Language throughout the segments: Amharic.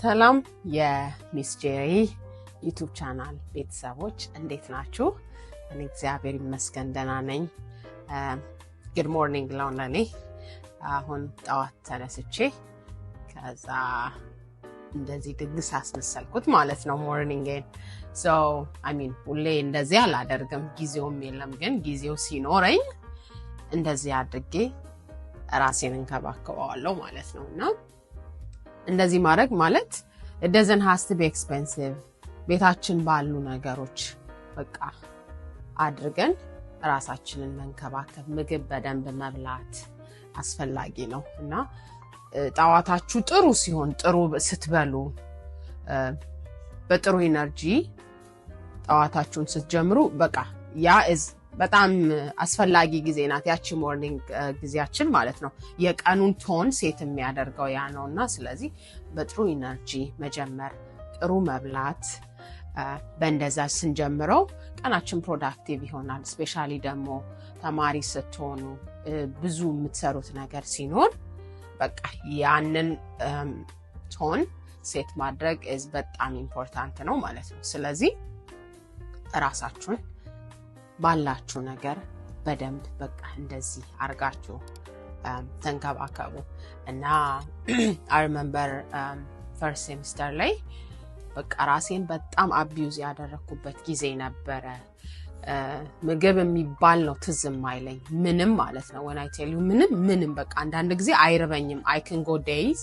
ሰላም የ Miss Jerry YouTube channel ቤተሰቦች፣ እንዴት ናችሁ? እኔ እግዚአብሔር ይመስገን ደህና ነኝ። Good morning ነው ለእኔ። አሁን ጠዋት ተነስቼ ከዛ እንደዚህ ድግስ አስመሰልኩት ማለት ነው morning ኤን። So I mean፣ ሁሌ እንደዚህ አላደርግም፣ ጊዜውም የለም። ግን ጊዜው ሲኖረኝ እንደዚህ አድርጌ ራሴን እንከባከበዋለሁ ማለት ነው። እና እንደዚህ ማድረግ ማለት doesn't has to be expensive። ቤታችን ባሉ ነገሮች በቃ አድርገን ራሳችንን መንከባከብ፣ ምግብ በደንብ መብላት አስፈላጊ ነው። እና ጠዋታችሁ ጥሩ ሲሆን፣ ጥሩ ስትበሉ፣ በጥሩ energy ጠዋታችሁን ስትጀምሩ በቃ ያ በጣም አስፈላጊ ጊዜ ናት። ያቺ morning ጊዜያችን ማለት ነው። የቀኑን tone set የሚያደርገው ያ ነው። እና ስለዚህ በጥሩ energy መጀመር፣ ጥሩ መብላት፣ በእንደዛ ስንጀምረው ቀናችን productive ይሆናል። Especially ደግሞ ተማሪ ስትሆኑ፣ ብዙ የምትሰሩት ነገር ሲኖር በቃ ያንን tone set ማድረግ is በጣም important ነው ማለት ነው። ስለዚህ እራሳችሁን ባላችሁ ነገር በደንብ በቃ እንደዚህ አርጋችሁ ተንከባከቡ። እና I remember first semester ላይ በቃ ራሴን በጣም abuse ያደረግኩበት ጊዜ ነበረ። ምግብ የሚባል ነው ትዝ የማይለኝ ምንም ማለት ነው። When I tell you፣ ምንም ምንም፣ በቃ አንዳንድ ጊዜ አይርበኝም። I can go days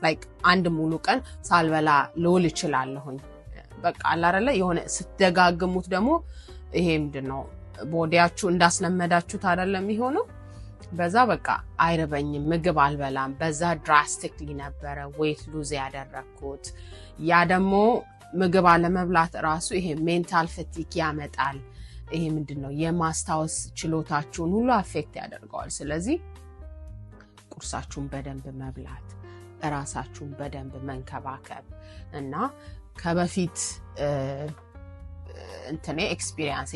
like አንድ ሙሉ ቀን ሳልበላ ልውል እችላለሁኝ። በቃ አላረለ የሆነ ስትደጋግሙት ደግሞ ይሄ ምንድን ነው፣ body ያችሁ እንዳስለመዳችሁት አይደለም የሚሆነው። በዛ በቃ አይርበኝም፣ ምግብ አልበላም። በዛ drastically ነበረ weight lose ያደረግኩት። ያ ደግሞ ምግብ አለመብላት ራሱ ይሄ mental fatigue ያመጣል። ይሄ ምንድን ነው፣ የማስታወስ ችሎታችሁን ሁሉ affect ያደርገዋል። ስለዚህ ቁርሳችሁን በደንብ መብላት፣ እራሳችሁን በደንብ መንከባከብ እና ከበፊት እንትኔ experience